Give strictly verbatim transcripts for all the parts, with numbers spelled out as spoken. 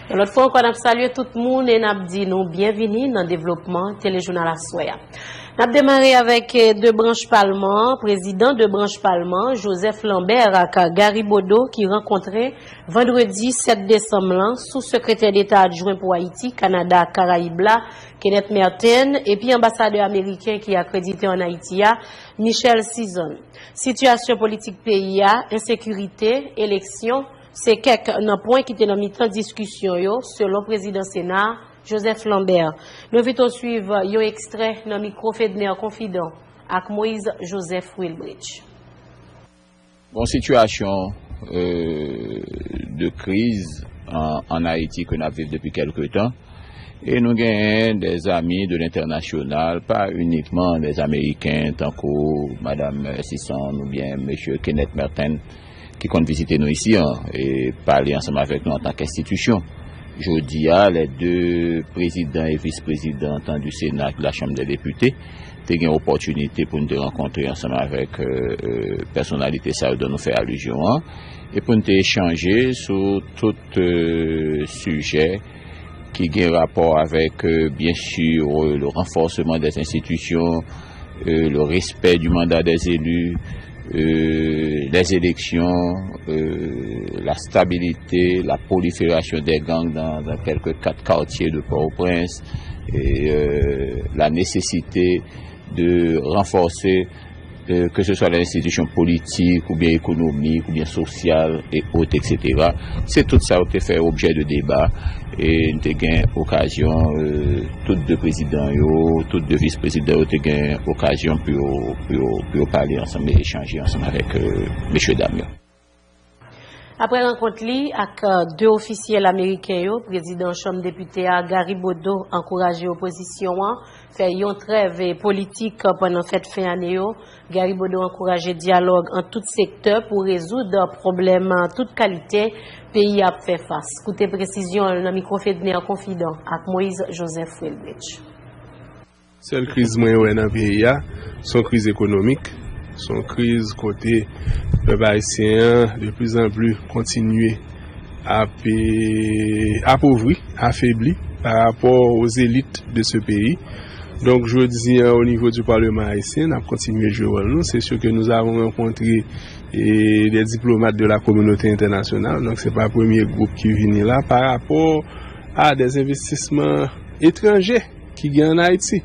Yon lòt fwa ankò, n ap salye tout moun e n ap di nou byenvini nan devlopman telejounal aswè a. N ap demare avèk, eh, de branch palman an. Prezidan de branch palman, Joseph Lambert ak Gary Bodeau, ki rankontre vandredi sèt desanm lan, sou sekretè deta adjwen pou Ayiti, Kanada ak Karayib la, Kenneth Merten, epi anbasadè ameriken ki akredite ann Ayiti a, Michelle Sison. Sitiyasyon politik peyi a, ensekirite, eleksyon, se kèk nan pwen ki te nan mitan diskisyon yo, selon prezidan Sena a, Joseph Lambert. Nou envite w swiv yon ekstrè nan mikwo Fedner Confident ak Moïse Joseph Wilbridge. Bon, sitiyasyon, euh, de kriz an, ann Ayiti ke n ap viv depi kèlke tan. E nou genyen des amis de l'international, pa inikman des Ameriken, tankou Madam Sison oubyen Mesye Kenneth Merten, ki konn vizite nou isi an, e pale ansanm avèk nou antanke enstitisyon. Jodi a, les deux présidents et vice-présidents du Sénat ak la Chambre des députés te gen opòtinite pou n te rankontre ansanm avèk, euh, euh, pèsonalite sa yo dont nou fè alizyon an, e pou n te echanje sou tout, euh, sijè ki gen rapò avèk, euh, bien sûr, euh, le renforcement des institutions, euh, le respect du mandat des élus, euh, les élections, euh, la stabilité, la prolifération des gangs dans, dans quelques quatre quartiers de Port-au-Prince, et, euh, la nécessité de renforcer, euh, que ce soit les institutions politiques ou bien économiques ou bien sociales et autres, et cetera. Se tout sa yo te fè objè de deba, e n te gen okazyon, euh, tout de prezidan yo, tout de vis prezidan yo te gen okazyon pou yo, pou yo, pou yo pale ansanm e echanje ansanm avèk, euh, mesye dam yo. Apre rankont li ak, euh, de ofisyèl ameriken yo, prezidan Chanm Depite a, Gary Bodeau, ankouraje opozisyon an fè yon trèv politik pandan fèt fen ane yo. Gary Bodeau ankouraje dyalòg ant tout sektè pou rezoud pwoblèm tout kalite peyi a ap fè fas. Koute presizyon l nan mikwo Fedner Confident ak Moïse Joseph Wilbridge. Sèl kriz mwen wè nan peyi a, se yon kriz ekonomik, se yon kriz kote pèp ayisyen an de plus en plus kontinye ap, eh, apovri, afebli par rapport aux élites de ce pays. Donc, jodi an, au niveau du Parlement haïtien, n ap kontinye jwe wòl nou. C'est sûr que nous avons rencontré, eh, des diplomates de la communauté internationale. Donc, c'est pas premier groupe qui vini la par rapport à des investissements étrangers ki gen ann Ayiti.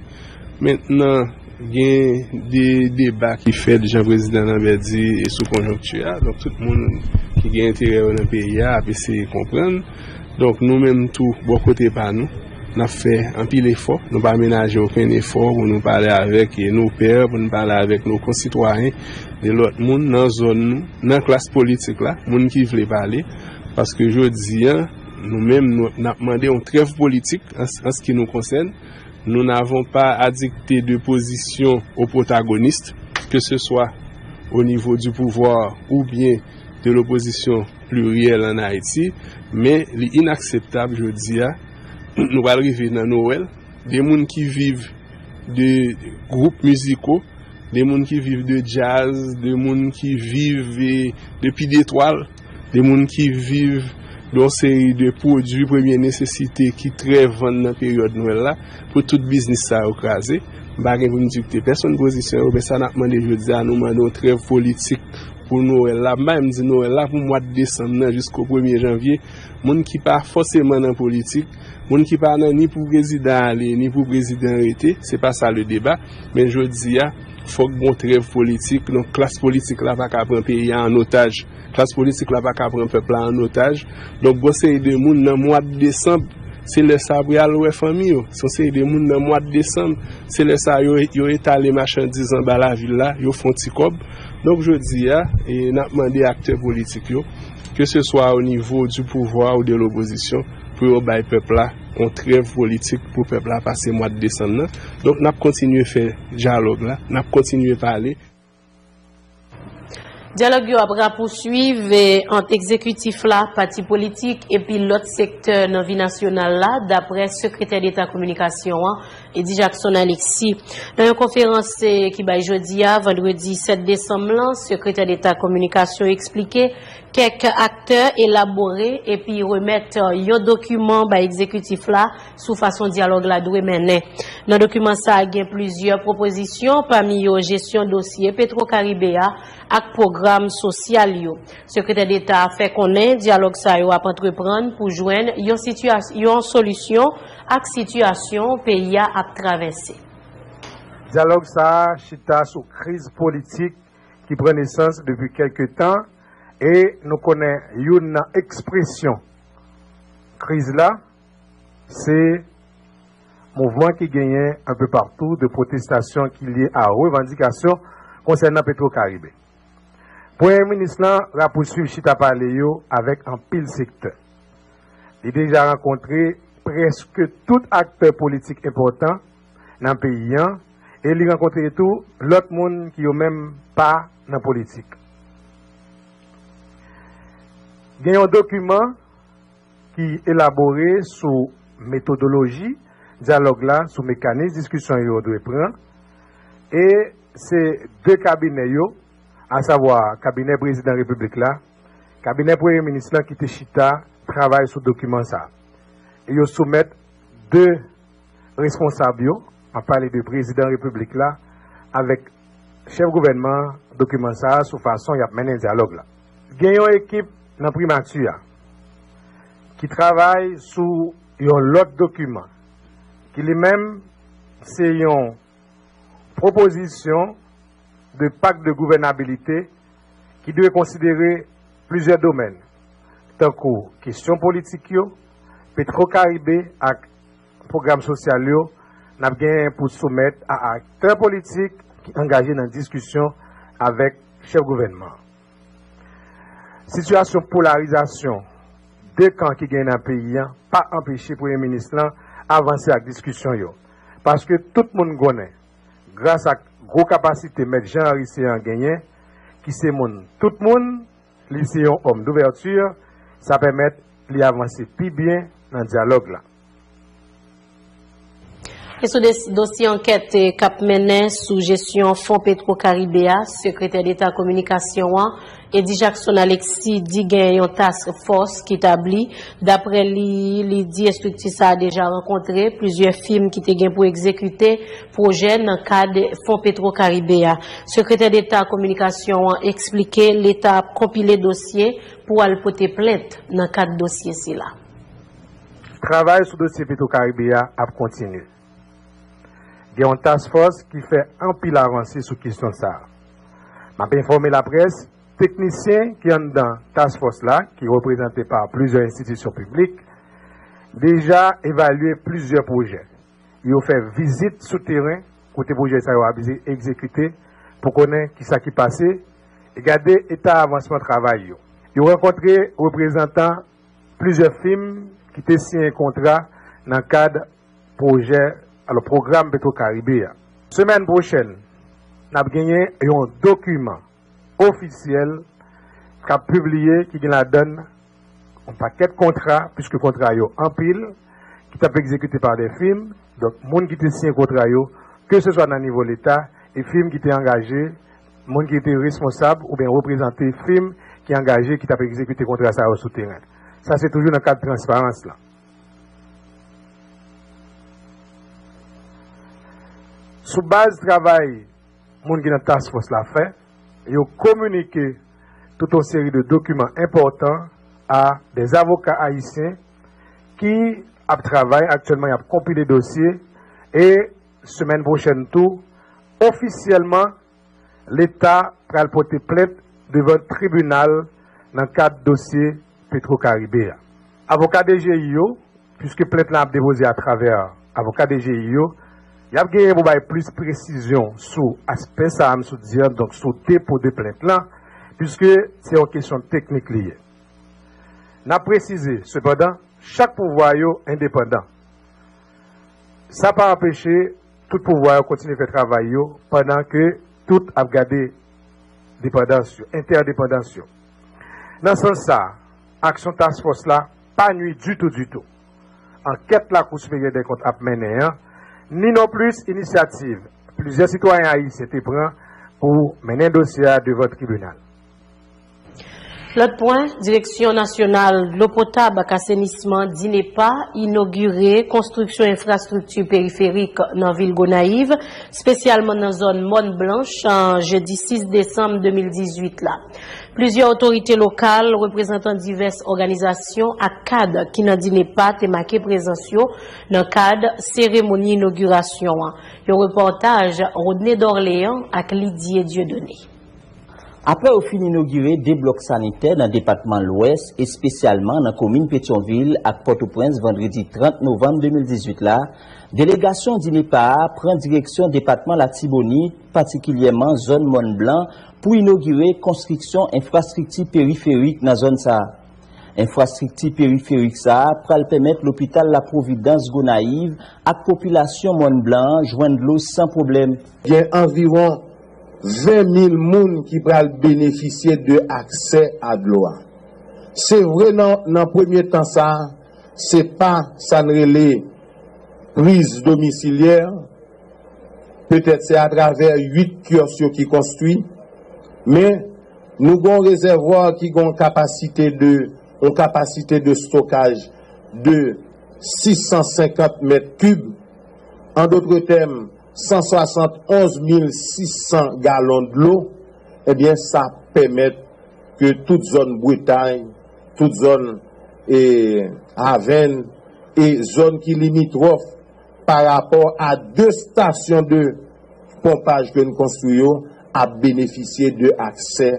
Mentnan, gen de deba ki fèt, jan prezidan Lambert di, e sou konjonkti a. Donk, tout moun ki gen enterè yo nan peyi a ap eseye konprann. Donk, nou menm tou, bò kote pa nou, n ap fè anpil efò. Nou pa menaje okenn efò pou nou pale avèk, e, nos pairs, pou nou pale avèk nos concitoyens de lòt moun nan zòn nou, nan klas politik la, moun ki vle pale. Paske jodi a, nou menm, nou, n ap mande yon trèv politik an, an ce qui nous concerne. Nous n'avons pas à dicter de position aux protagonistes, que ce soit au niveau du pouvoir ou bien de l'opposition plurielle en Haïti, men li inakseptab jodi a, nou pral rive nan Nwèl, de moun ki viv de gwoup miziko, de moun ki viv de djaz, de moun ki viv, eh, de pi detwal, de moun ki viv de yon seri de pwodui premye nesesite ki trè vann nan peryòd Nwèl la, pou tout biznis sa yo kraze. M pa gen pou m dikte pèsonn pozisyon yo, men sa n ap mande jodi a, nou mande yon trèv politik pou Nwèl la. M pa menm di Nwèl la, pou mwa desanm nan jisko premye janvye, moun ki pa fòseman nan politik, moun ki pa nan ni pou prezidan ale, ni pou prezidan rete, se pa sa le deba. Men jodi a, fòk gon trèv politik, donk klas politik la pa ka pran peyi a an otaj. Klas politik la pa ka pran pèp la an otaj. Donk, gon seri de moun nan mwa desanm, se lè sa pou y al wè fanmi yo. Se yon seri de moun nan mwa desanm, se lè sa yo, yo etale machandiz anba lavil la, yo fè yon ti kòb. Donk, jodi a, e, n ap mande aktè politik yo, ke se swa o nivo di pouvwa ou de lopozisyon, pou yo bay pèp la yon trèv politik pou pèp la pase mwa desanm nan. Donk, n ap kontinye fè dyalòg la, n ap kontinye pale. Dyalòg yo ap rapouswiv, eh, ant egzekitif la, pati politik epi lòt sektè nan vi nasyonal la, dapre sekretè deta kominikasyon an, Eddy Jackson Alexis. Nan yon konferans, eh, ki bay jodi a, vandredi sèt desanm lan, sekretè deta kominikasyon eksplike Kèk aktè elabore epi remèt yon dokiman bay egzekitif la sou fason dyalòg la dwe mennen. Nan dokiman sa a, gen plizyè pwopozisyon, pami yo jesyon dosye Petro Karibe a ak pwogram sosyal yo. Sekretè Deta a fè konnen dyalòg sa yo ap antreprann pou jwenn yon sitiyas-, yon solisyon ak sitiyasyon peyi a ap travèse. Dyalòg sa a chita sou kriz politik ki pran nesans depi kèlke tan, e nou konnen youn nan ekspresyon kriz la, se mouvman ki genyen enpe patou de pwotestasyon ki lye a revandikasyon konsènan Petro Karibe. Premye minis lan rapouswiv chita pale yo avèk anpil sektè. Li deja rankontre prèske tout aktè politik enpòtan nan peyi an, e li rankontre tou lòt moun ki yo menm pa nan politik. Gen yon dokiman ki elabore sou metodoloji dyalòg la, sou mekanis diskisyon yo dwe pran, e se de kabinè yo, asavwa kabinè prezidan repiblik la, kabinè premye minis lan ki te chita travay sou dokiman sa a. E yo soumèt de responsab yo, m ap pale de prezidan repiblik la, avèk chèf gouvènman an, dokiman sa a sou fason y ap mennen dyalòg la. Gen yon ekip nan primati a ki travay sou yon lòt dokiman ki li menm se yon pwopozisyon de pak de gouvènabilite ki dwe konsidere plizyè domèn, tankou kesyon politik yo, Petro Karibe ak pwogram sosyal yo, n ap gen pou soumèt a aktè politik ki angaje nan diskisyon avèk chèf gouvènman an. Sitiyasyon polarizasyon de kan ki gen nan peyi an pa anpeche premye minis lan avanse ak diskisyon yo, paske tout moun konnen, gras ak gwo kapasite mèt Jean Henry Céant genyen, ki se moun tout moun, li se yon òm douvèti, sa pèmèt li avanse pi byen nan dyalòg la. E sou des-, dosye ankèt, eh, k ap mennen sou jesyon Fon Petro Karibe a, Sekretè Deta Kominikasyon an, Eddy Jackson Alexis, di gen yon task force ki tabli. Daprè li, li di estrikti sa a deja rankontre plizyè fim ki te gen pou egzekite pwojè nan kad Fon Petro Karibe a. Sekretè Deta Kominikasyon an eksplike Leta ap konpile dosye pou al pote plent nan kad dosye sila. Travay sou dosye Petro Karibe a ap kontinye. Gen yon task force ki fè anpil avanse sou kesyon sa a. M ap enfòme laprès, teknisyen ki anndan task force la, ki reprezante pa plizyè enstitisyon piblik, deja evalye plizyè pwojè. Yo fè vizit sou teren kote pwojè sa yo ap egzekite pou konnen kisa ki pase e gade eta avansman travay yo. Yo rankontre reprezantan plizyè fim ki te siyen kontra nan kad pwojè, alò, pwogram Petro Karibe a. Semèn pwochèn, n ap genyen yon dokiman ofisyèl k ap pibliye ki gen ladann yon pakèt kontra, piske kontra yo anpil, ki t ap egzekite pa de fim. Donk, moun ki te siyen kontra yo, ke se swa nan nivo Leta, e fim ki te angaje, moun ki te responsab oubyen reprezante fim ki angaje, ki t ap egzekite kontra sa yo sou teren. Sa se toujou nan kad transparans lan. Sou baz travay moun ki nan task force la fè, yo kominike tout yon seri de dokiman enpòtan a de avoka ayisyen ki ap travay aktyèlman, y ap konpile dosye, e semèn pwochèn tou, ofisyèlman, Leta pral pote plent devan tribinal nan kad dosye Petro Karibe a. Avoka D G I yo, piske plent lan ap depoze atravè avoka D G I yo, y ap genyen pou bay plis presizyon sou aspè sa a m sot di an, donk sou depo de plent lan, piske se yon kesyon teknik li ye. N ap presize, sepandan, chak pouvwa yo endepandan. Sa pa anpeche tout pouvwa yo kontinye fè travay yo pandan ke tout ap gade depandans yo, entèdepandans yo. Nan sans sa, aksyon task force la pa nwi ditou, ditou ankèt Lakou Siperyè dèkont ap mennen an, ni nonplis inisyativ plizyè sitwayen ayisyen te pran pou mennen dosye a devan tribinal. Lòt pwen, Direksyon Nasyonal Dlo Potab ak Asenisman, dinepa, inogire konstriksyon enfrastrikti periferik nan vil Gonayiv, espesyalman nan zòn Mòn Blanch, jedi sis desanm de mil dizuit la. Plizyè otorite lokal, reprezantan divès òganizasyon ak kad ki nan dinepa te make prezans yo nan kad seremoni inogirasyon an. Yon repòtaj Rodney Dorléan ak Lydie Dieudonné. Apre yo fin inogire de blòk sanitè nan depatman Lwès, espesyalman nan komin Petyonvil ak Pòtoprens vandredi trant novanm de mil dizuit la, delegasyon dinepa a pran direksyon depatman Latibonit, patikilyèman zòn Mòn Blan, pou inogire konstriksyon enfrastrikti periferik nan zòn sa a. Enfrastrikti periferik sa a pral pèmèt lopital La Providence Gonayiv ak popilasyon Mòn Blan an jwenn dlo san pwoblèm. Gen anviwon ven mil moun ki pral benefisye de aksè a dlo a. Se vre nan, nan premye tan sa a, se pa sa n rele priz domisilyè, petèt se atravè uit kyòs yo ki konstwi, men nou gen yon rezèvwa ki gen yon kapasite de, yon kapasite de stokaj de sis san senkant mèt kib, an dotre tèm, san swasannonz mil sis san galon dlo, ebyen, sa pèmèt ke tout zòn Bretay, tout zòn, e, Avèn, e zòn ki limitwòf pa rapò a de stasyon de ponpaj ke n konstwi yo ap benefisye de aksè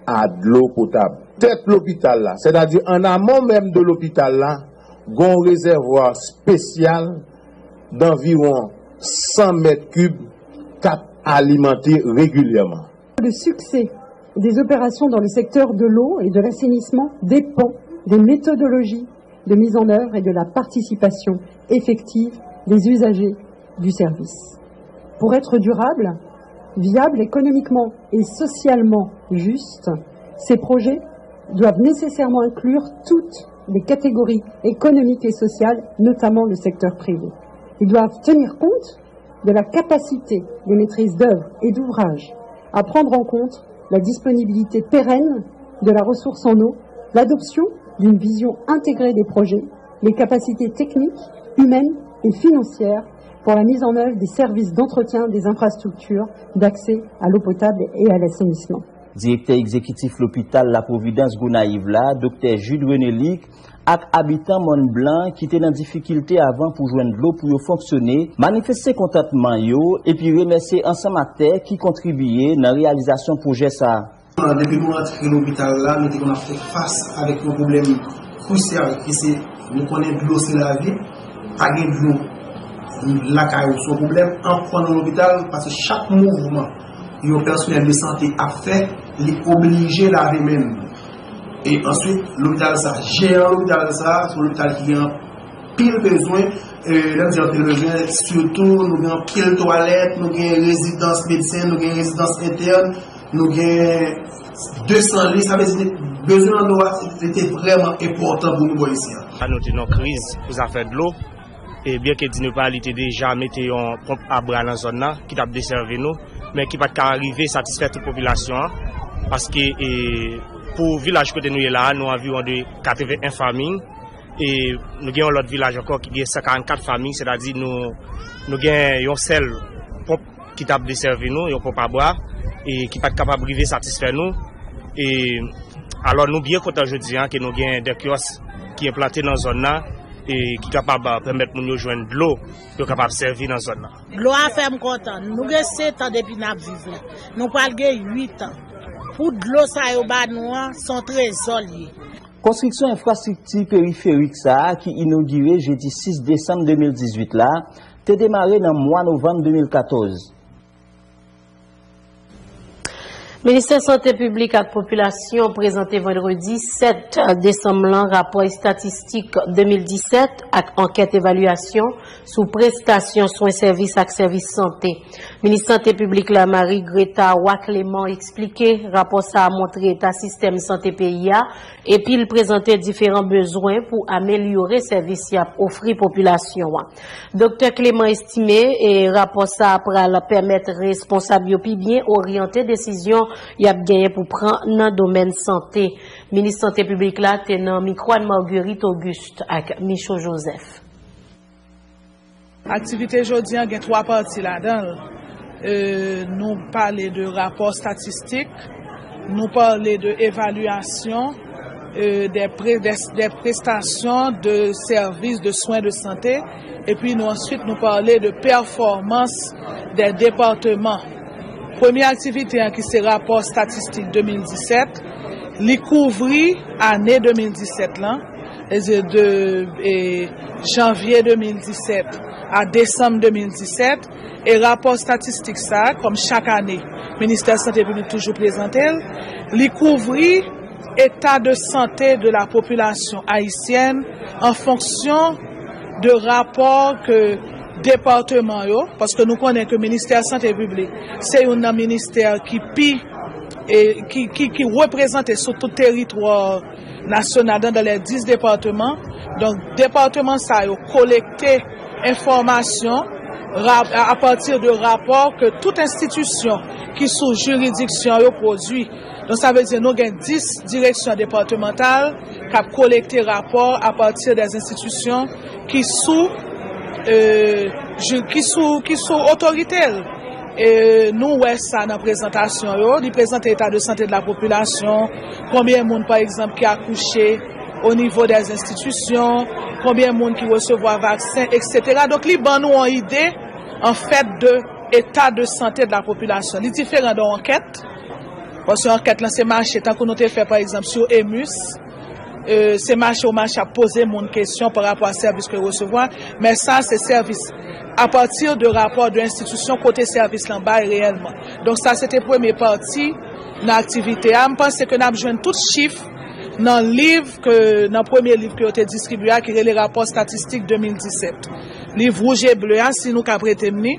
a dlo potab. Tèt lopital la, sètadi an amon menm de lopital la, gon rezèvwa espesyal danviwon san mèt kib k ap alimante regilyèman. Le succès des opérations dans le secteur de l'eau et de l'assainissement dépend des méthodologies de mise en œuvre et de la participation effective des usagers du service. Pour être durables, viables économiquement et socialement justes, ces projets doivent nécessairement inclure toutes les catégories économiques et sociales, notamment le secteur privé. Ils doivent tenir compte de la capacité des maîtrises d'œuvre et d'ouvrage à prendre en compte la disponibilité pérenne de la ressource en eau, l'adoption d'une vision intégrée des projets, les capacités techniques, humaines et financières pour la mise en œuvre des services d'entretien des infrastructures d'accès à l'eau potable et à l'assainissement. Direktè egzekitif lopital La Providence Gonayiv la, Doktè Jude Renelique, ak abitan Mòn Blan ki te nan difikilte avan pou jwenn dlo pou yo fonksyone, manifeste kontantman yo epi remèsye ansanm aktè ki kontribiye nan reyalizasyon pwojè sa a. Depi nou rantre lopital la, nou te konn ap fè fas avèk yon pwoblèm kwisyal ki se, nou konnen dlo se lavi, pa gen dlo lakay ou se yon pwoblèm, anpwen nan lopital, paske chak mouvman yon pèsonèl de sante ap fè, li oblije lave men l. E answit, lopital sa, jeran lopital sa, se yon lopital ki gen anpil bezwen. E, lè m di anpil bezwen, sitou nou gen anpil twalèt, nou gen rezidans medsen, nou gen rezidans entèn, nou gen de san lit, sa vle di bezwen an dlo a, li te vrèman enpòtan pou nou bò isi a. Nou te nan kriz pou zafè dlo. E byenke DINEPA li te deja mete yon ponp a bra nan zòn nan ki t ap desèvi nou, men ki pa t ka rive satisfè tout popilasyon an, paske, e, pou vilaj kote nou ye la a, nou anviwon de katreven en fanmi, e nou gen yon lòt vilaj ankò ki gen san karannkat fanmi, sètadi nou, nou gen yon sèl ponp ki t ap desèvi nou, yon ponp a bra, e ki pa t kapab rive satisfè nou. E alò, nou byen kontan jodi a ke nou gen de kyòs ki enplante nan zòn nan e ki kapab, a, pèmèt moun yo jwenn dlo pou yo kapab sèvi nan zòn nan. Dlo a fè m kontan. Nou gen sèt an depi n ap viv la. Nou pral gen uit an. Pou dlo sa yo ba nou an, se yon trezò l ye. Konstriksyon enfrastrikti periferik sa a ki inogire jedi sis desanm de mil dizuit la te demare nan mwa novanm de mil katòz. Ministè Sante Piblik ak Popilasyon prezante vandredi sèt desanm lan rapò estatistik de mil disèt ak ankèt evalyasyon sou prestasyon swen sèvis ak sèvis sante. Minis Sante Piblik la, Marie Greta Roy Clément, eksplike rapò sa a montre eta sistèm sante peyi a, epi l prezante diferan bezwen pou amelyore sèvis y ap ofri popilasyon an. Doktè Clément estime, e, rapò sa a pral pèmèt responsab yo pi byen oryante desizyon y ap genyen pou pran nan domèn sante. Minis sante piblik la te nan mikwo Anne Marguerite Auguste ak Michaud Joseph. Aktivite jodi an gen twa pati ladan l. E, nou pale de rapò statistik, nou pale de evalyasyon, e, des pre-, des, des prestations de services de soins de santé, epi nou answit nou pale de pèfòmans des départements. Premye aktivite an, ki se rapò statistik de mil disèt, li kouvri ane de mil disèt lan, e de, de, e, janvye de mil disèt a desanm de mil disèt, e rapò statistik sa, kòm chak ane, Ministè Sante Piblik toujou prezante l, li kouvri eta de sante de la popilasyon ayisyèn an fonksyon de rapò ke depatman yo, paske nou konnen ke Ministè Sante Piblik se youn nan ministè ki pi, e, ki, ki, ki reprezante sou tout teritwa nasyonal nan, dans les dix départements. Donk, depatman sa yo kolekte enfòmasyon rap-, a, apati de rapò ke tout enstitisyon ki sou jiridiksyon yo pwodui. Donk, sa vle di nou gen dis direksyon depatmantal k ap kolekte rapò apati de enstitisyon ki sou, e, ji-, ki sou, ki sou otorite l. E nou wè sa nan prezantasyon yo. Li prezante eta de sante de la popilasyon, konbyen moun, pa egzanp, ki akouche o nivo de enstitisyon, konbyen moun ki resevwa vaksen, etsetera. Donk, li ban nou yon ide, an fèt, de eta de sante de la popilasyon. Li diferan de yon ankèt, paske ankèt lan se mache, tankou nou te fè, pa egzanp, sou emis, e, se mache ou mache ap poze moun kesyon pa rapò a sèvis ke yo resevwa, men sa se sèvis apati de rapò de enstitisyon kote sèvis lan bay reyèlman. Donk, sa se te premye pati nan aktivite a. M panse ke n ap jwenn tout chif nan liv ke, nan premye liv ke yo te distribye a, ki rele Rapò Statistik de mil disèt. Liv wouj e ble a, si nou ka prete m li,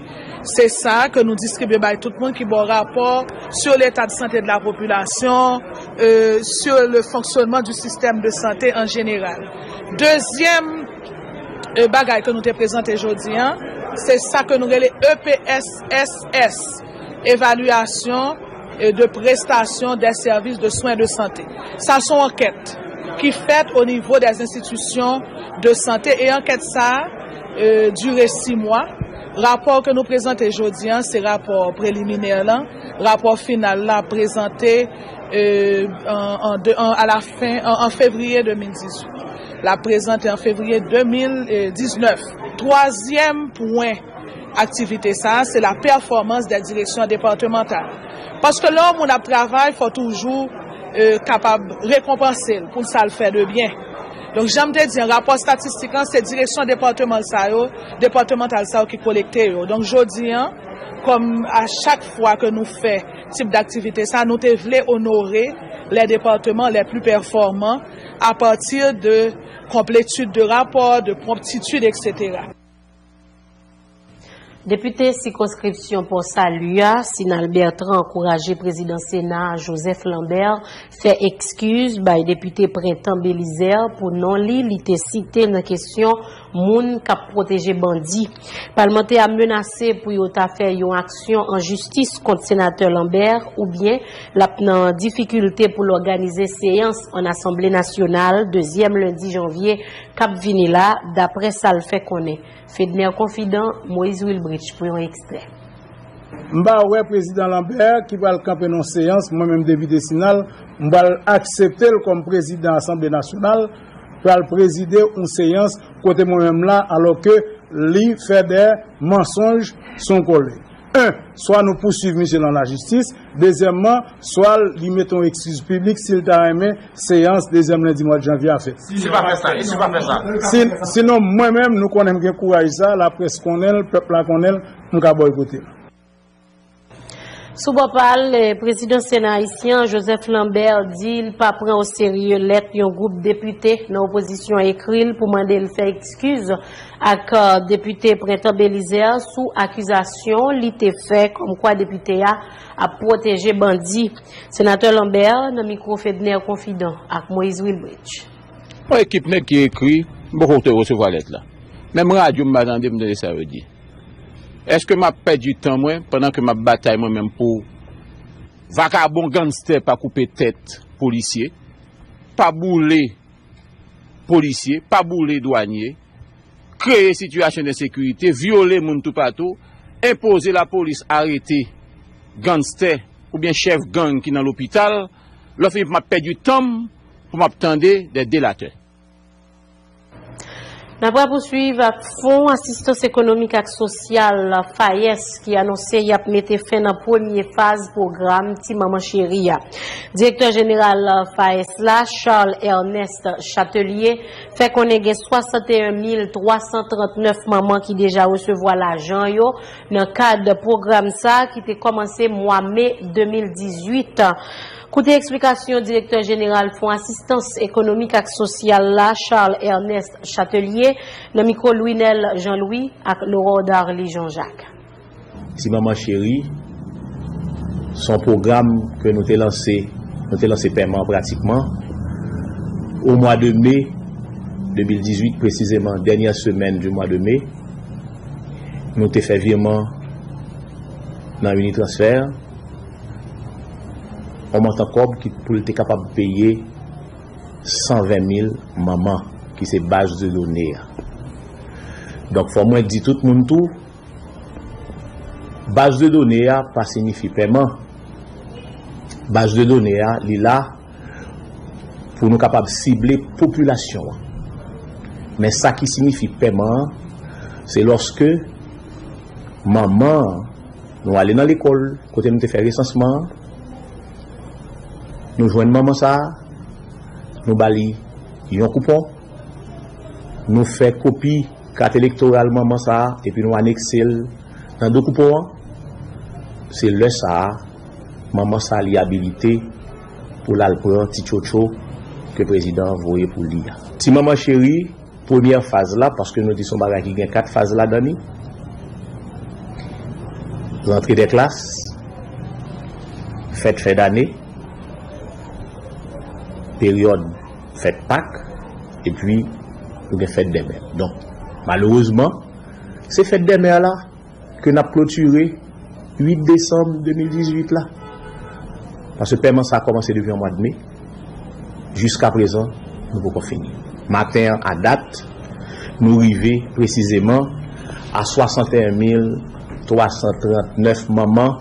se sa ke nou distribye bay tout moun ki ba w rapò sur l'état de santé de la population, euh, sur le fonctionnement du système de santé en général. Dezyèm, euh, bagay ke nou te prezante jodi a, se sa ke nou rele E P S S S, evalyasyon, euh, de prestation des services de soins de santé. Sa se yon ankèt ki fèt o nivo des institutions de santé, e ankèt sa a, euh, dire sis mwa. Rapò ke nou prezante jodi a, se rapò preliminè lan. Rapò final la prezante, euh, an, an de, an, a la fen, an, an fevriye de mil dizuit. L ap prezante an fevriye de mil diznèf. Twazyèm pwen aktivite sa a, se la pèfòmans dè direksyon depatmantal. Paske lè yon moun ap travay, fò toujou, e, kapab rekonpanse l pou sa l fè de byen. Donk, jan m te di an, rapò estatistik lan, se direksyon depatman sa yo, depatmantal sa yo ki kolekte yo. Donk, jodi an, kòm a chak fwa ke nou fè tip daktivite sa, nou te vle onore les départements les plus performants à partir de complétude de rapport, de promptitude, etsetera. Depite sikonskripsyon Pò Sali a, Sinal Bertrand, ankouraje prezidan Sena a, Joseph Lambert, fè ekskiz bay depite Prentan Belizaire pou non li, li te site nan kesyon moun k ap pwoteje bandi. Palmantè a menase pou yo ta fè yon aksyon an jistis kont senatè Lambert, oubyen l ap nan difikilte pou l òganize seyans an Asanble Nasyonal dezyèm lendi janvye k ap vini la, daprè sa l fè konnen. Fedner Confidan, Moïse Wilbrich pou yon ekstrè. M pa wè prezidan Lambert ki pral kanpe nan yon seyans, mwen menm depite Sinal, m pral aksepte l kòm prezidan Asanble Nasyonal, pral prezide yon seyans kote mwen menm la, alòske li fè de mansonj sou yon kolèg. En, swa nou pouswiv misye nan lajistis, dezyèmman, swa li mete yon ekskiz piblik si l ta renmen seyans dezyèm lendi mwa janvye a fèt. Si l pa fè sa, si l pa fè sa. Si, sinon, mwen menm, nou konnen m gen kouraj sa, laprès konnen l, pèp la konnen l, m ka bòykote l. Sou bò pa l, eh, prezidan Sena ayisyen an, Joseph Lambert, di l pa pran oserye lèt yon gwoup depite nan opozisyon ekri l pou mande l fè ekskiz ak, eh, depite Prentan Belizaire sou akizasyon li te fè kòmkwa depite a ap pwoteje bandi. Senatè Lambert nan mikwo Fedner Confidan ak Moïse Wilbrich. Yon ekip nèg ki ekri, m poko te resevwa lèt la. Menm radyo m pa tande, m tande sa yo di. Èske m ap pèdi tan mwen pandan ke m ap batay mwen menm pou Vakabon, ganstè pa koupe tèt polisye, pa boule polisye, pa boule dwanye, kreye sitiyasyon densekirite, vyole moun toupatou, enpoze lapolis arete ganstè oubyen chèf gang ki nan lopital, lè fini pou m ap pèdi tan m pou m ap tande dè delatè. N ap rapousuiv ak Fon Asistans Ekonomik ak Sosyal, FAES, ki anonse y ap mete fen nan premye faz pwogram Ti Manman Cheri a. Direktè jeneral FAES la, Charles Ernest Chatelier, fè konnen gen swasanteyen mil twa san trannèf manman ki deja resevwa lajan yo nan kad pwogram sa a ki te kòmanse mwa me de mil dizuit. Koute eksplikasyon Direktè Jeneral Fon Asistans Ekonomik ak Sosyal la, Charles Ernest Chatelier, nan mikwo Louinel Jean Louis ak Laurent Darly Jean Jacques. Ti Manman Cheri, se yon pwogram ke nou te lanse, nou te lanse pèman pratikman o mwa de me de mil dizuit, presizeman dènyè semèn di mwa de me. Nou te fè vireman nan Unitransfer yon montan kòb ki pou l te kapab peye san ven mil manman ki se baz de done a. Donk fò mwen di tout moun tou, baz de done a pa siyifi pèman. Baz de done a li la pou nou kapab sible popilasyon an. Men sa ki siyifi pèman an, se lòske manman an, nou ale nan lekòl kote nou te fè resansman an, nou jwenn manman sa a, nou ba li yon koupon, nou fè kopi kat elektoral manman sa a epi nou anekse l nan do koupon an, se lè sa a manman sa a li abilite pou l al pran ti tchotcho ke prezidan an voye pou li a. Ti Manman Cheri, premyè faz la, paske nou di se yon bagay ki gen kat faz ladan li, rantre dè klas, fèt fen dane, peryòd fèt Pak, epi nou gen fèt dè mè. Donk, malerezman, se fèt dè mè la ke n ap klotire uit desanm de mil dizuit la. Paske pèman sa a kòmanse depi an mwa de me. Jiskaprezan, nou poko fini. Maten an, a dat, nou rive presizeman a swasanteyen mil twa san trannèf manman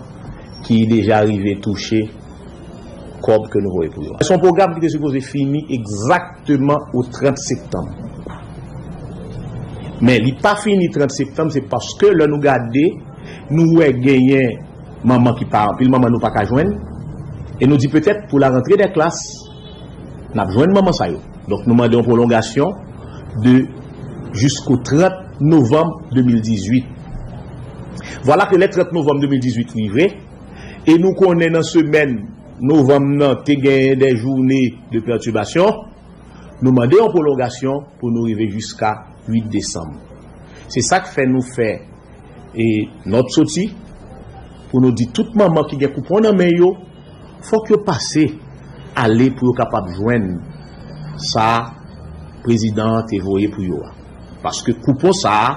ki deja rive touche kòb ke nou voye pou yo. Se yon pwogram ki te sipoze fini egzakteman o trant septanm. Men li pa fini trant septanm, se paske lè nou gade, nou wè genyen manman ki pa, anpil manman nou pa ka jwenn, e nou di petèt pou larantre dè klas, n ap jwenn manman sa yo. Donk nou mande yon pwolongasyon de jisko trant novanm de mil dizuit. Vwala ke lè trant novanm de mil dizuit rive, e nou konnen nan semèn novanm nan te genyen dè jounen de pètibasyon, nou mande yon pwolongasyon pou nou rive jiska uit desanm. Se sa k fè nou fè e nòt soti pou nou di tout manman ki gen koupon nan men yo, fòk yo pase ale pou yo kapab jwenn sa prezidan an te voye pou yo a. Paske koupon sa a,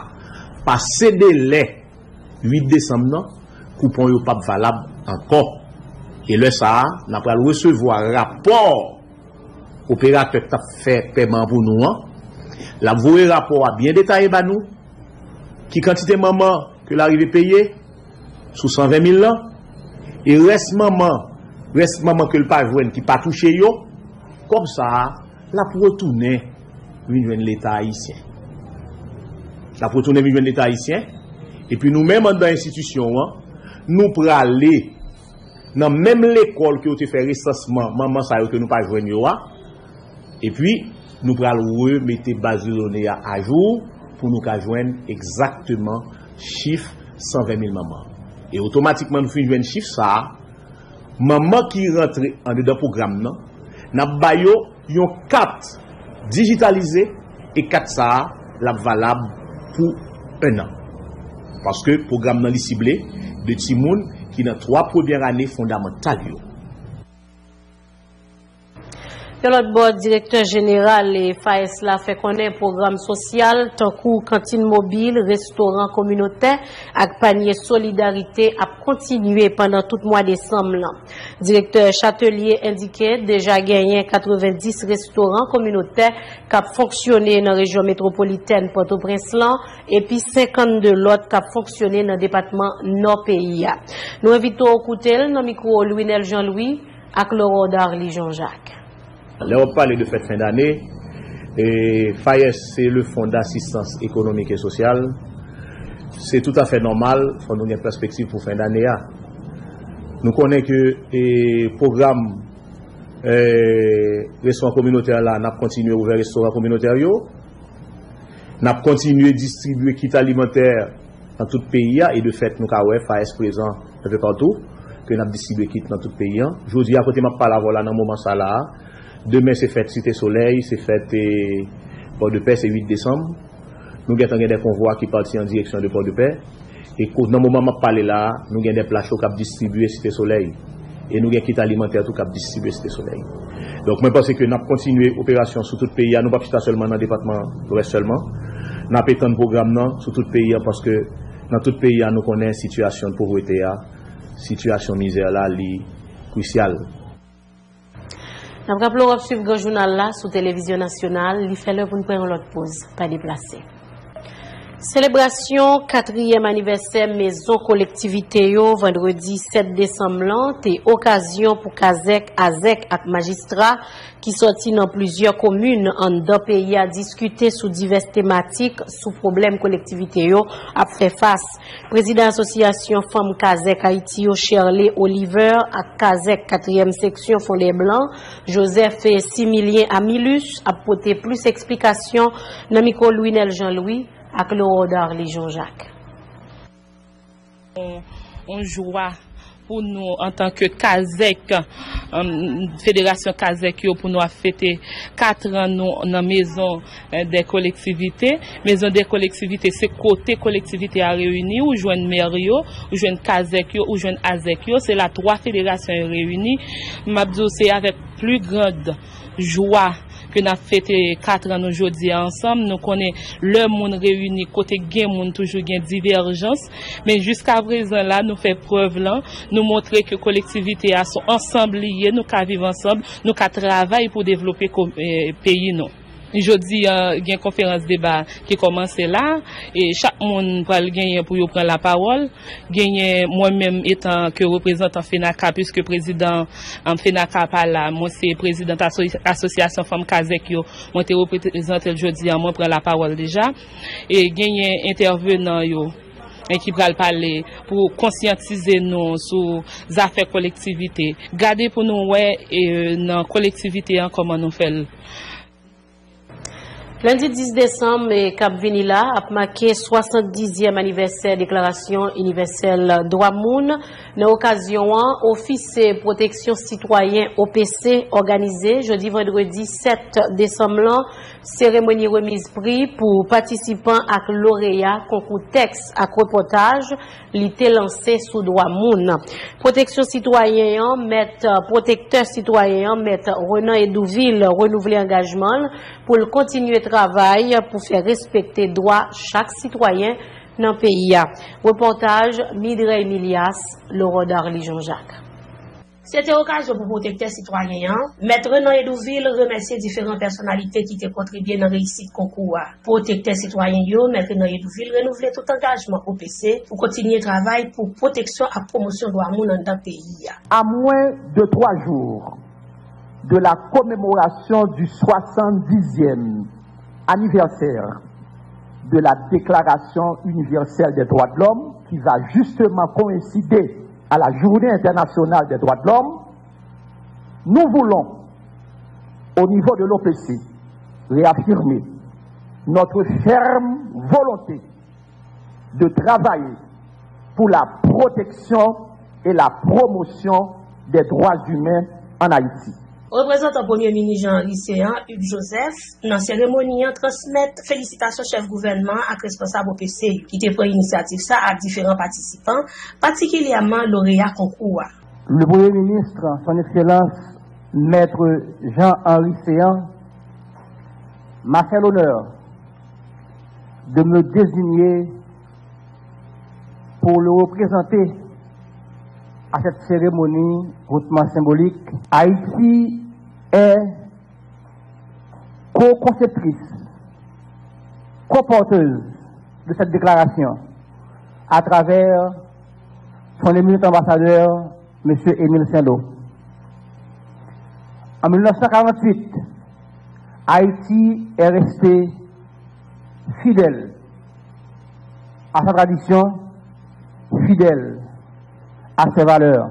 pase delè uit desanm nan, koupon yo p ap valab ankò. E lè sa a, n a pral resevwa rapò operatè k t ap fè pèman an pou nou an. L ap voye rapò a byen detaye ba nou. Ki kantite manman ke l arive peye sou san ven mil lan, e rès manman, rès manman ke l pa jwenn ki pa touche yo, kòb sa a, l ap retounen vin jwenn Leta ayisyen. L ap retounen vin jwenn Leta ayisyen, epi nou menm anndan enstitisyon an, nou prale nan menm lekòl ke yo te fè resansman manman sa yo ke nou pa jwenn yo a, epi nou pral remete baz de done a ajou pou nou ka jwenn egzakteman chif san ven mil manman. E otomatikman nou fin jwenn chif sa a, manman ki rantre andedan pwogram nan, n ap ba yo yon kat dijitalize e kat sa a l ap valab pou en an. Paske pwogram nan li sible de timoun ki nan twa premyè ane fondamantal yo. Yon lòt bò, direktè jeneral FAES la fè konnen pwogram sosyal tankou kantin mobil, restoran kominotè ak panye solidarite ap kontinye pandan tout mwa desanm lan. Direktè Chatelier endike deja genyen katrevenndis restoran kominotè k ap fonksyone nan rejyon metwopolitèn Pòtoprens lan, epi senkannde lòt k ap fonksyone nan depatman Nò peyi a. Nou envite w koute l nan mikwo Louinel Jean Louis ak Laurent Darly Jean Jacques. Lè w ap pale de fèt fen dane, e, FAES se le Fonds d'Assistance Économique et Sociale. Se toutafè nòmal, fò nou gen pèspektiv pou fen dane a. Nou konnen ke, e, pwogram, e, restoran kominotè la, n ap kontinye ouvè restoran kominotè yo. N ap kontinye distribye kit alimantè nan tout peyi a, e de fèt, nou ka wè FAES prezan enpe patou, ke n ap distribye kit nan tout peyi a. Jodi a, kote m ap pale avè w la, nan moman sa la a, demen se fèt Site Solèy, se fèt, e, Pòdepè, se uit desanm. Nou gentan gen de konvwa ki pati an direksyon de Pòdepè. E ko-, nan moman m ap pale la a, nou gen de pla cho k ap distribye Site Solèy. E nou gen kit alimantè tou k ap distribye Site Solèy. Donk, mwen panse ke n ap kontinye operasyon sou tout peyi a. Nou p ap chita sèlman nan depatman Lwès sèlman. N ap etann pwogram nan sou tout peyi a, paske nan tout peyi a, nou konnen sitiyasyon povrete a, sitiyasyon mizè la, li krisyal. N ap raple w ap swiv gran jounal la sou televizyon nasyonal. Li fè lè pou n pran yon lòt poz. Pa deplase. Selebrasyon katriyèm anivèsè mezon kolektivite yo vandredi sèt desanm lan te okazyon pou kazèk, azèk ak majistra ki sòti nan plizyè komin anndan peyi a diskite sou divès tematik sou pwoblèm kolektivite yo ap fè fas. Prezidan Asosyasyon Fanm Kazèk Ayiti yo, Sherley Oliver, ak Kazèk katriyèm seksyon Fondèblan, Joseph Similien Amilus, ap pote plis eksplikasyon nan mikwo Louinel Jean Louis ak Laurent Darly Jean Jacques. On, on jwa pou nou antanke Kazèk, um, Federasyon Kazèk yo, pou nou ap fete katran nou nan mezon, eh, de kolektivite. Mezon de kolektivite se kote kolektivite a reyini, ou jwenn mè yo, ou jwenn Kazèk yo, ou jwenn Azèk yo. Se la twa federasyon yo reyini. M ap di w se avèk pli grand jwa ke n ap fete katran nou jodi a ansanm. Nou konnen lè moun reyini, kote gen moun toujou gen divèjans. Men jiska prezan la, nou fè prèv lan, nou montre ke kolektivite a se yon ansanm li ye, nou ka viv ansanm, nou ka travay pou devlope ko-, eh, peyi nou. Jodi a, gen konferans deba ki kòmanse la, e chak moun pral genyen pou yo pran lapawòl. Genyen mwen menm etan ke reprezantan FENAKA, piske prezidan, um, FENAKA pa la, mwen se prezidan aso-, Asosyasyon Fanm Kazèk yo, mwen te reprezante l jodi a, mwen pran lapawòl deja. E genyen entèvenan yo, e ki pral pale pou konsyantize nou sou zafè kolektivite. Gade pou nou wè, e, nan kolektivite an kòman nou fè l. Lendi dis desanm, e, k ap vini la ap make swasanndizyèm anivèsè Deklarasyon Inivèsèl Dwa Moun. Nan okazyon an, Ofis Pwoteksyon Sitwayen, O P C, òganize jodi vandredi sèt desanm lan seremoni remiz pri pou patisipan ak loreya konkou tèks ak repòtaj li te lanse sou dwa moun. Pwoteksyon sitwayen an, mèt, pwotektè sitwayen an, mèt Renan Edouvil, renouvle angajman l pou l kontinye travay pou fè respekte dwa chak sitwayen nan peyi a. Repòtaj Midrey Milias, Laurent Darly Jean Jacques. Se te okazyon pou pwotektè sitwayen an, Mèt Renan Edouvil, remèsye diferan pèsonalite ki te kontribye nan reyisit konkou a. Pwotektè sitwayen yo, Mèt Renan Edouvil, renouvle tout angajman O P C pou kontinye travay pou pwoteksyon ak pwomosyon dwa moun anndan peyi a. À moins de trois jours de la commémoration du soixante-dixième anniversaire de la Déclaration universelle des droits de l'homme, qui va justement coïncider à la Journée internationale des droits de l'homme, nous voulons, au niveau de l'O P C, réaffirmer notre ferme volonté de travailler pour la protection et la promotion des droits humains en Haïti. Reprezantan Premye Minis Jean Henry Céant, Hugues Joseph, nan seremoni an, transmèt felisitasyon chèf gouvènman ak responsab O P C yo ki te pran inisyativ sa a ak diferan patisipan, patikilyèman loreya konkou a. Le Premier ministre, Son Excellence, Maître Jean-Henri Céant m'a fait l'honneur de me désigner pour le représenter à cette cérémonie hautement symbolique. Haïti est co-conceptrice, co-porteuse de cette déclaration à travers son éminent ambassadeur, M. Émile Saint-Lô. En mille neuf cent quarante-huit, Haïti est resté fidèle à sa tradition, fidèle à ses valeurs.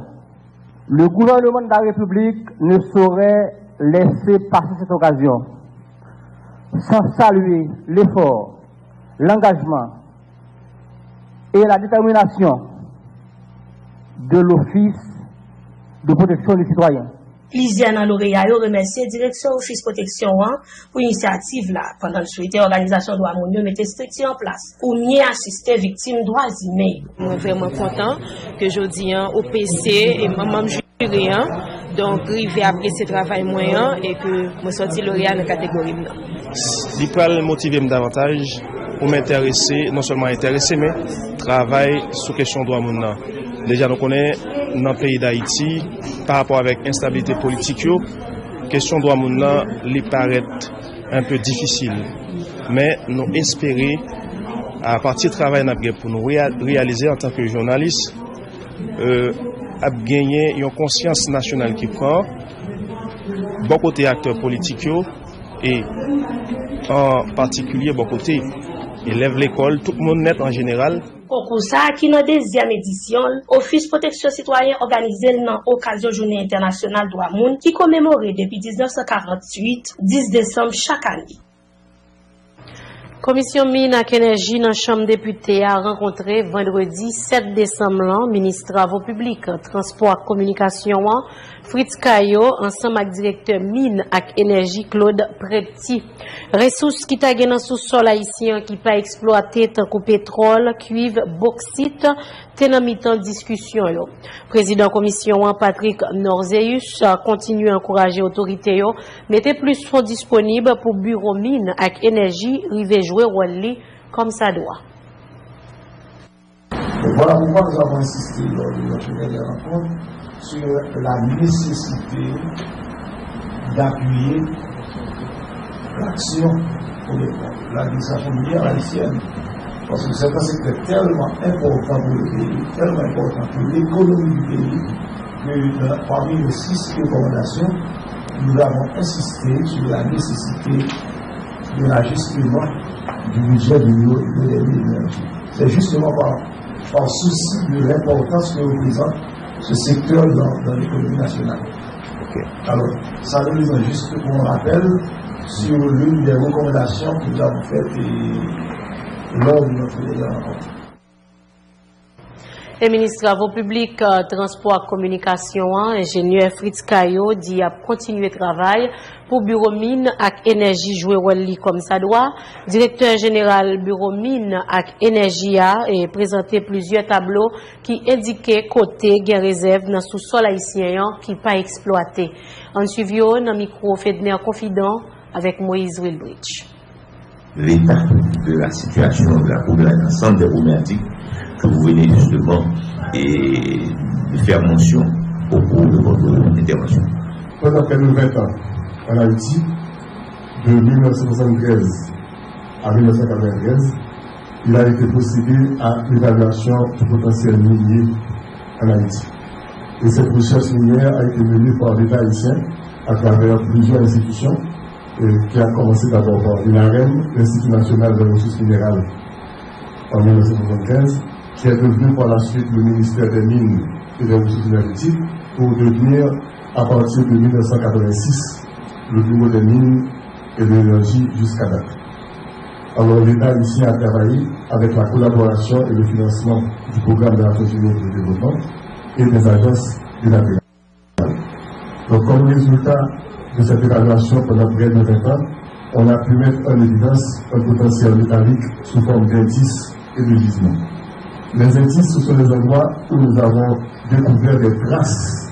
Le gouvernement de la République ne saurait laisser passer cette occasion sans saluer l'effort, l'engagement et la détermination de l'Office de protection des citoyens. Plizyè nan loreya yo remèsye direksyon Ofis Pwoteksyon an pou inisyativ la, pandan l swete òganizasyon dwa moun yo mete estrikti an plas pou mye asiste viktim dwa imen yo. Mwen vrèman kontan ke jodi an O P C e manm jiri an donk rive apresye travay mwen an e ke mwen sòti loreya nan kategori m nan. Li pral motive m davantaj pou m enterese, non sèlman enterese, men travay sou kesyon dwa moun nan. Deja nou konnen nan peyi Dayiti, pa rapò avèk enstabilite politik yo, kesyon dwa moun nan li parèt enpe difisil. Men nou espere, apati travay n ap gen pou nou reyalize antanke jounalis, ap genyen yon konsyans nasyonal ki pran bò kote aktè politik yo e an patikilye bò kote elèv lekòl, tout moun nèt an jeneral. Konkou sa a ki nan dezyèm edisyon l, Ofis Pwoteksyon Sitwayen òganize l nan okazyon Jounen Entènasyonal Dwa Moun ki komemore depi diznèf san karanntuit, dis desanm chak ane. Komisyon Min ak Enèji nan Chanm Depite a rankontre vandredi sèt desanm lan minis Travo Piblik, Transpò ak Kominikasyon an, Fritz Caillaux, ansanm ak direktè Min ak Enèji Claude Prepty. Resous ki ta gen nan sousòl ayisyen an ki pa eksplwate, tankou petwòl, kwiv, boksit, te nan mitan diskisyon yo. Prezidan komisyon an, Patrick Norzeus, kontinye ankouraje otorite yo mete plis fon disponib pou Biwo Min ak Enèji rive jwe wòl li kòmsadwa. Voilà pourquoi nous avons insisté lors de notre dernière rencontre sur la nécessité d'appuyer l'action de l'administration minière haïtienne. Parce que c'est un secteur tellement important pour le pays, tellement important pour l'économie du pays, que dans, parmi les six recommandations, nous avons insisté sur la nécessité de l'ajustement du budget du Bureau de l'énergie. C'est justement par, par souci de l'importance que représente ce secteur dans, dans l'économie nationale. Alors, ça nous vient juste pour un rappel sur l'une des recommandations que nous avons faites et lors de notre dernière rencontre. E minis Travo Piblik, Transpò ak Kominikasyon an, enjenyè Fritz Caillaux, di y ap kontinye travay pou Biwo Min ak Enèji jwe wòl li kòmsadwa. Direktè jeneral Biwo Min ak Enèji a prezante plizyè tablo ki endike kote gen rezèv nan sousòl ayisyen an ki pa eksplwate. Ann swiv yo nan mikwo Fedner Confident avèk Moïse Wilbridge. L'état de la situation, la, la, l'ensemble des problématiques que vous venez justement et de faire mention au cours de votre intervention. Pendant près de vingt ans, en Haïti, de mille neuf cent soixante-treize à mille neuf cent quatre-vingt-treize, il a été procédé à l'évaluation du potentiel minier en Haïti. Et cette recherche minière a été menée par l'État haïtien à travers plusieurs institutions, euh, qui a commencé d'abord par l'INAREM, l'Institut national des ressources minérales, en mille neuf cent soixante-quinze, qui est devenu par la suite le ministère des Mines et des Ressources énergétiques, pour devenir, à partir de mille neuf cent quatre-vingt-six, le Bureau des Mines et de l'Énergie jusqu'à date. Alors, l'État haïtien a travaillé avec la collaboration et le financement du programme des Nations Unies pour le développement et des agences bilatérales. Donc, comme résultat de cette évaluation pendant près de vingt ans, on a pu mettre en évidence un potentiel métallique sous forme d'indices et de gisements. Les indices, ce sont les endroits où nous avons découvert des traces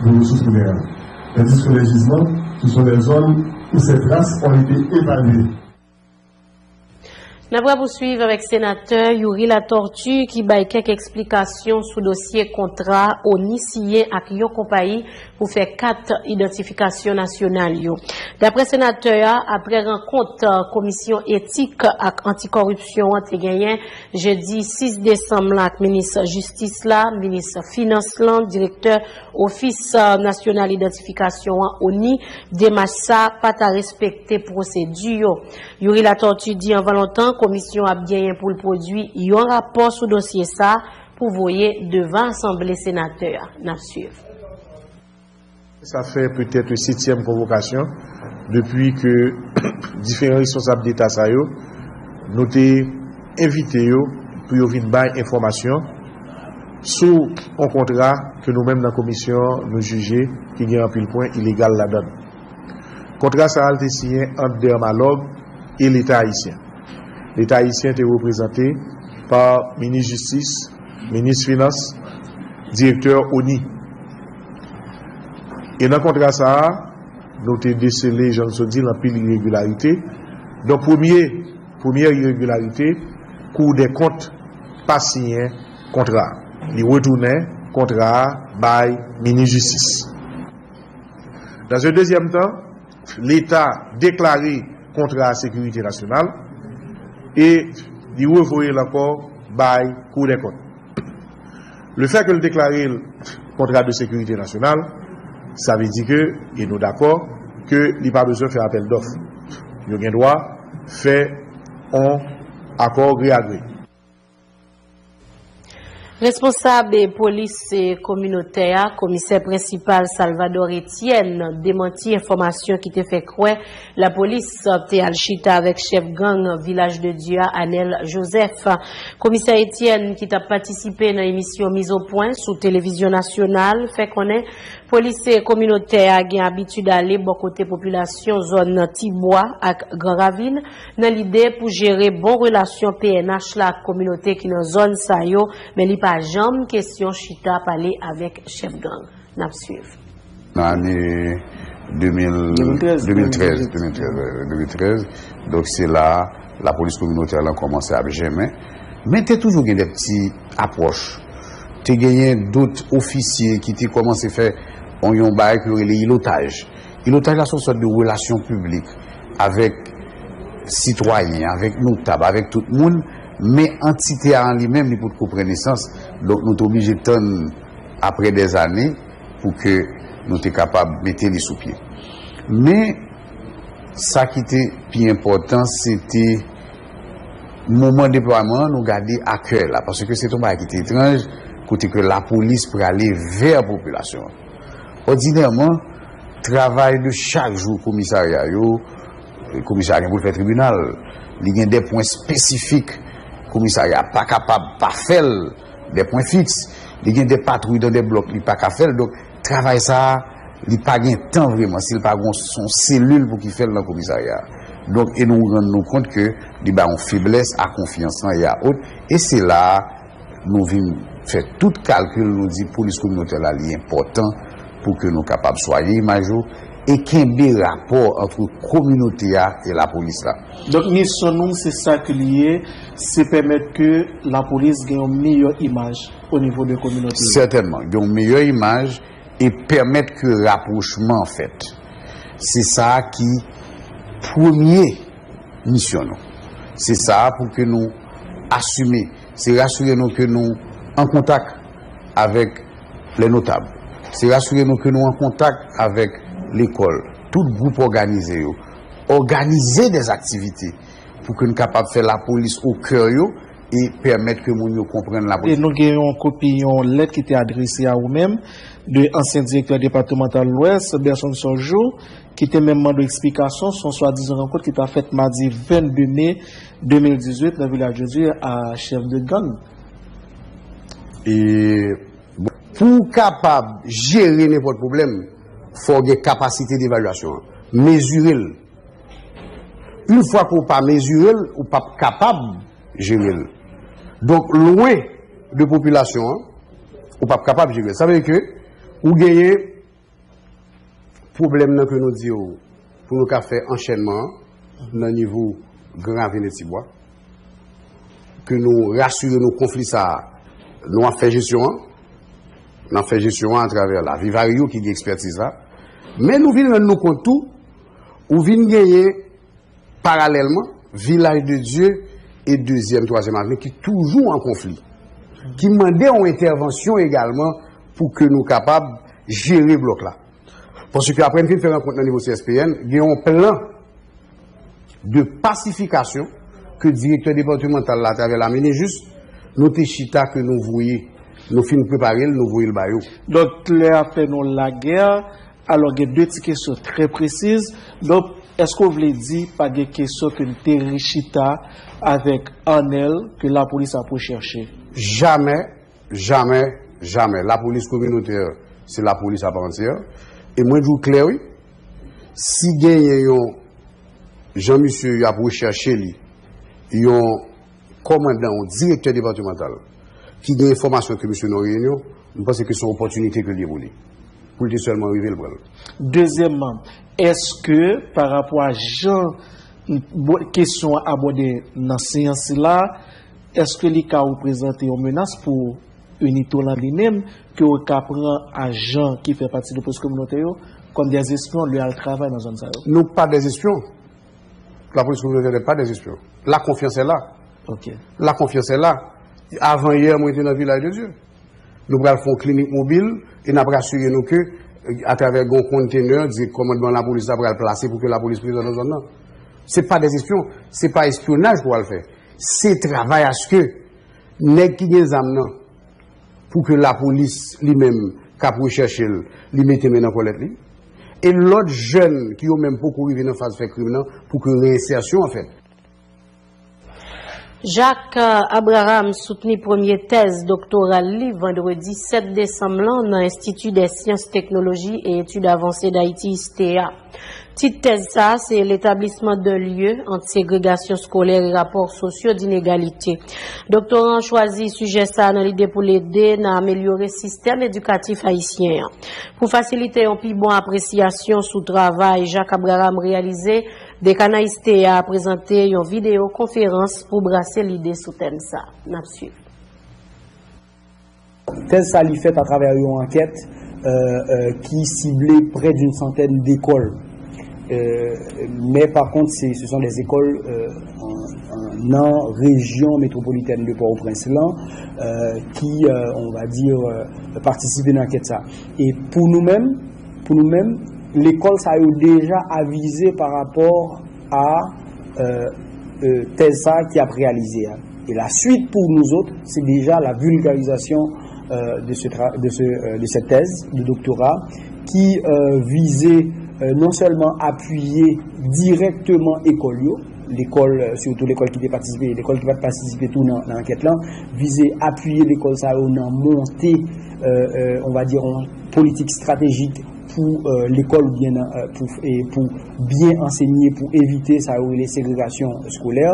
de ressources minérales. Tandis que les gisements, ce sont des zones où ces traces ont été évaluées. N ap rapouswiv avèk senatè Youri Latortue ki bay kèk eksplikasyon sou dosye kontra ONI siyen ak yon konpayi pou fè kat idantifikasyon nasyonal yo. Daprè senatè a, aprè rankont, uh, Komisyon Etik ak Antikoripsyon an te genyen jedi sis desanm la ak minis jistis la, minis finans lan, direktè Ofis, uh, Nasyonal Idantifikasyon an, ONI, demach sa pa ta respekte pwosedi yo. Youri Latortue di anvan lontan, komisyon ap genyen pou l pwodui yon rapò sou dosye sa pou voye devan Asanble senatè a. N ap swiv. Sa fè petèt setyèm konvokasyon depi ke diferan responsab deta sa yo, nou te envite yo pou yo vin bay enfòmasyon sou yon kontra ke nou menm nan komisyon nou jije ki gen anpil pwen ilegal ladan l. Kontra sa a te siyen ant Dermalog e Leta ayisyen. Leta ayisyen te reprezante pa minis jistis, minis finans, direktè ONI. E nan kontra sa a, nou te desele, jan nou sot di l, anpil iregilarite. Donk, premye, premyè iregilarite, Kou dè kont pa siyen kontra. Li retounen kontra a bay minis jistis. Dans un deuxième temps, Leta deklare kontra a sekirite nasyonal e li revoye l ankò bay Kou dè kont. Le fait que l deklare l kontra de sekirite nasyonal, sa vle di ke, e nou dakò, ke li pa bezwen fè apèl dòf. Yo gen dwa fè yon akò gre a gre. Responsab polis kominotè a, komisè prensipal Salvador Etienne, demanti enfòmasyon ki te fè kwè lapolis te al chita avèk chèf gang Vilaj de Dye a, Anel Joseph. Komisè Etienne, ki t ap patisipe nan emisyon Miz o Pwen sou televizyon nasyonal, fè konnen polis kominotè a gen abitid ale bò kote popilasyon zòn Tibwa ak Gran Ravin nan lide pou jere bon relasyon P N H la ak kominote ki nan zòn sa yo, men li pa janm kesyon chita pale avèk chèf gang. N ap swiv. Nan ane de mil, de mil trèz, de mil trèz, de mil trèz, donk se la lapolis kominotè lan kòmanse ap jèmen. Men te toujou gen de pti apwòch. Te genyen dòt ofisye ki te kòmanse fè yon, yon bagay ke yo rele ilotaj. Ilotaj la se yon sòt de relasyon piblik avèk sitwayen, avèk notab, avèk tout moun, men antite a an li menm, li potko pran nesans. Donk, nou te oblije tann apre dèzane pou ke nou te kapab mete li sou pye. Men, sa ki te pi enpòtan, se te moman deplwaman an, nou gade akèy la, paske se te yon bagay ki te etranj, kote ke lapolis prale vè popilasyon an. Òdinèman, travay de chak jou komisarya yo, komisarya gen pou l fè tribinal, li gen de pwen espesifik, komisarya pa kapab pa fè l, de pwen fiks, li gen de patwouy dan de blòk, li pa ka fè l. Donk, travay sa a, li pa gen tan vrèman, si l pa gen yon selil pou ki fè l nan komisarya a. Donk, e nou rann nou kont ke li ba yon feblès a konfyans lan e a ot, e se la a nou vin fè tout kalkil, nou di polis kominotè la, li enpòtan pou ke nou kapab swaye imaj yo e kenbe rapò ant kominote a e lapolis la. Donk, misyon nou, se sa ke li ye, se pèmèt ke lapolis gen yon meyè imaj o nivo de kominote yo. Sètènman, gen yon meyè imaj e pèmèt ke rapwochman an fèt. Se sa a ki premye misyon nou. Se sa a pou ke nou asime. Se rasire nou ke nou an kontak avèk lè notab. Se rasire nou ke nou an kontak avèk lekòl, tout gwoup òganize yo. Òganize dèzaktivite pou ke n kapab fè lapolis o kè yo e pèmèt ke moun yo konprann lapolis. E nou gen yon kopi yon lèt ki te adrese a ou menm de ansyen direktè depatmantal Lwès, Berson Sonjou, ki te menm mande w eksplikasyon sou yon swadizan rankont ki ta fèt madi vennde me de mil dizuit nan Vilaj de Dye a chèf de gang. E, bon, pou w kapab jere nenpòt pwoblèm, fò w gen kapasite devalyasyon an. Mezire l. Yon fwa ke w pa mezire l, ou p ap kapab jere l. Donk, lwen de popilasyon an, ou p ap kapab jere l. Sa vle di ke ou genyen pwoblèm nan ke nou di yo pou nou ka fè anchènman an nan nivo Gran Ravin e Tibwa, ke nou rasire nou konfli sa a, nou ap fè jesyon an, n ap fè jesyon an atravè Lavi Vario ki gen ekspètiz la, men nou vin rann nou kont tou, ou vin genyen paralèlman Vilaj de Dye e Dezyèm, Twazyèm Avni ki toujou an konfli, ki mande yon entèvansyon egalman pou ke nou kapab jere blòk la. Paske apre n fin fè rankont nan nivo C S P N, gen yon plan de pasifikasyon ke direktè depatmantal la atravè la Minijis, nou te chita ke nou voye, nou fin prepare l, nou voye l ba yo. Donk, lè apre nou lagè, alò gen de ti kesyon trè presiz. Donk, èske w vle di pa gen kesyon ke n te rechita avèk Anèl ke lapolis ap rechèche? Jamè, jamè, jamè. Lapolis kominotè, se lapolis apaantyè. E mwen di w klè, wi, si genyen yon jan misye y ap rechèche li, yon kòmandan, yon direktè depatmantal ki gen enfòmasyon ke misye nan reyinyon, m panse ke se yon opòtinite ke l ye pou li. Pou l te sèlman rive, l pran l. Dezyèmman, èske pa rapò a jan kesyon an abòde nan seyans sila, èske li ka reprezante yon menas pou UNITO lan li menm, ke w ka pran ajan ki fè pati de polis kominotè yo kòm des espions lè y al travay nan zòn sa yo? Nou pa des espions. Lapolis kominotè n'est pas des espions. La confiance est là. Ok. La confiance est là. Avan yè, mwen te nan Vilaj de Dye. Nou pral fè yon klinik mobil e n ap rasire nou ke, atravè yon kontenè, di kòmandman lapolis la pral plase pou ke lapolis prezan nan zòn nan. Se pa des espions, se pa espyonaj pou al fè. Se travay aske nèg ki gen zam nan, pou ke lapolis li menm k ap rechèche l, li mete men nan kòlèt li. E lòt jèn ki yo menm poko rive nan faz fè krim nan, pou ke reyensèsyon an fèt. Jacques Abraham soutni premye tèz doktoral li vandredi sèt desanm lan nan Institut des Sciences, Technologies et Études Avancées d'Haïti, ISTEA. Tit tèz sa a se L'établissement d'un lieu entre ségrégation scolaire et rapports sociaux d'inégalité. Doktoran an chwazi sijè sa a nan lide pou l ede nan amelyore sistèm edikatif ayisyen an. Pou fasilite yon pi bon apresyasyon sou travay Jacques Abraham reyalize, Dekana ISTEA a prezante yon videyo konferans pou brase lide sou tèm sa. N ap swiv. Tèz sa li fèt atravè yon ankèt ki sible près d'une centaine d'écoles. Mais par contre, ce sont des écoles nan rejyon metwopolitèn de Pòtoprens lan ki, on va dire, patisipe nan ankèt sa. E pou nou menm, pou nou menm, lekòl sa yo deja avize pa rapò a tèz sa ki ap reyalize a. E la suite pour nous autres, c'est déjà la vulgarisation euh, de, ce de, ce, euh, de cette thèse de doctorat qui euh, visait euh, non seulement appuyer directement école, l'école, surtout l'école qui participait, l'école qui va participer tout dans l'enquête là, visait appuyer l'école ça dans monter, on va dire, une politique stratégique pou lekòl oubyen pou byen ansenye, pou evite sa yo rele segregasyon eskolè.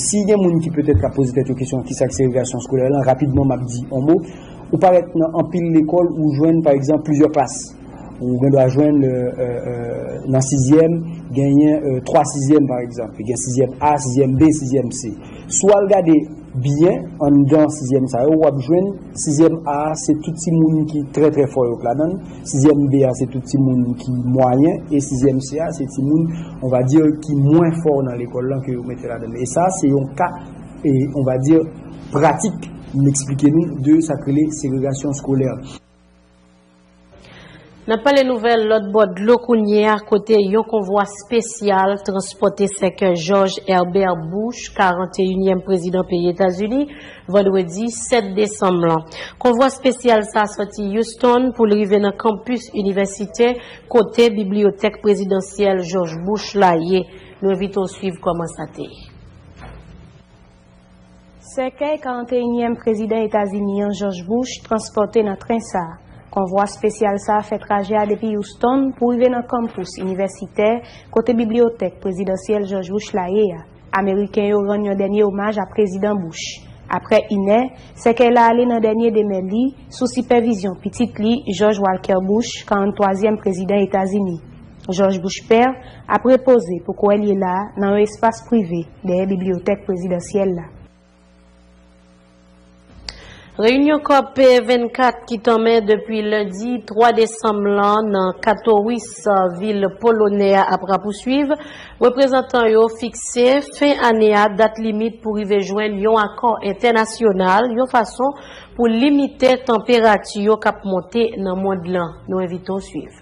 Si gen moun ki petèt ka poze tèt yo kesyon kisa k segregasyon eskolè lan, rapidman m ap di yon mo. Ou parèt nan anpil lekòl, ou jwenn pa egzanp plizyè klas. Ou gen dwa jwenn nan sizyèm, genyen twa sizyèm pa egzanp. Gen sizyèm A, sizyèm B, sizyèm C. Si w al gade byen anndan sizyèm sa yo, w ap jwenn sizyèm A a se tout timoun ki trè trè fò yo k ladan l, sizyèm B a se tout timoun ki mwayen, e sizyèm C a se timoun, on va dire, ki mwen fò nan lekòl lan ke yo mete ladan l. E sa se yon ka, e, on va dire, pratik, m eksplike nou, de sa k rele segregasyon eskolè. N ap pale nouvèl lòt bò dlo kounye a, kote yon konvwa espesyal transpòte sèkèy George Herbert Bush, karanneyinnyèm prezidan peyi Etazini, vandredi sèt desanm lan. Konvwa espesyal sa a sòti Houston pou l rive nan kanpis inivèsitè kote bibliyotèk prezidansyèl George Bush la ye. Nou envite w swiv kòman sa te ye. Sèkèy karanneyinnyèm prezidan Etazini an, George Bush, transpòte nan tren sa a. Konvwa espesyal sa a fè trajè a depi Houston pou rive nan kanpis inivèsitè kote bibliyotèk prezidansyèl George Bush la ye a. Ameriken yo rann yon dènye omaj a Prezidan Bush. Apre inè, sèkèy la ale nan dènye demè li, sou sipèvizyon pitit li, George Walker Bush, karanntwazyèm prezidan Etazini. George Bush pè ap repoze pou kwè l ye la nan yon espas prive dèyè bibliyotèk prezidansyèl la. Reyinyon kòp vennkat ki tanmen depi lendi twa desanm lan nan Katowice, vil polonè a, ap rapouswiv. Reprezantan yo fikse fen ane a dat limit pou rive jwenn yon akò entènasyonal, yon fason pou limite tanperati yo k ap monte nan mond lan. Nou envite w swiv.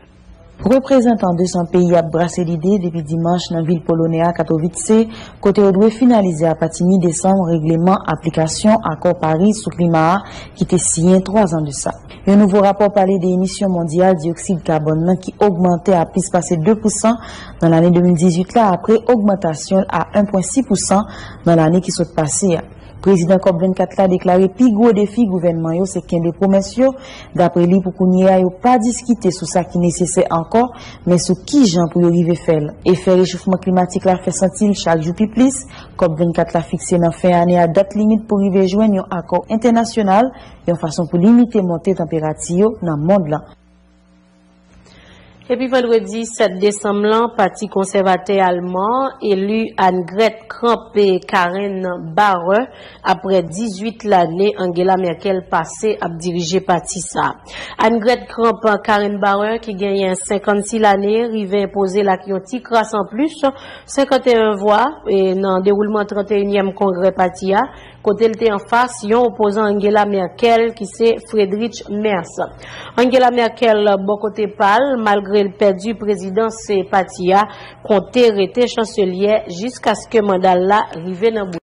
Reprezantan de san peyi ap brase lide depi dimanch nan vil polonè a Katowice, kote yo dwe finalize apati mi desanm regleman aplikasyon akò Paris sou klima a ki te siyen twa zan de sa. Yon nouvo rapò pale de emisyon mondyal dyoksid kabòn nan ki ogmante a plis pase de pousan nan lane de mil dizuit la, apre ogmantasyon l a en pwen sis pousan nan lane ki sot pase a. Prezidan kòp vennkat la deklare pi gwo defi gouvènman yo se kenbe pwomès yo. Dapre li, pou kounye a, yo pa diskite sou sa ki nesesè ankò, men sou kijan pou yo rive fè l. Efè rechofman klimatik la fè santi l chak jou pi plis. Kòp vennkat la fikse nan fen ane a dat limit pou rive jwenn yon akò entènasyonal, yon fason pou limite monte tanperati yo nan mond lan. Epi vandredi sèt desanm lan, pati konsèvatè alman eli Annegret Kramp-Karrenbauer apre dizuit lane Angela Merkel pase ap dirije pati sa. Annegret Kramp-Karrenbauer, ki genyen senkannsis lane, rive enpoze l ak yon ti kras anplis, senkanteyen vwa, e nan dewoulman tranteyinyèm kongrè pati a, kote l te anfas yon opozan Angela Merkel ki se Friedrich Merz. Angela Merkel, bò kote pa l, malgre l pèdi prezidans pati a, konte rete chanselyè jiskaske manda l la rive nan bout.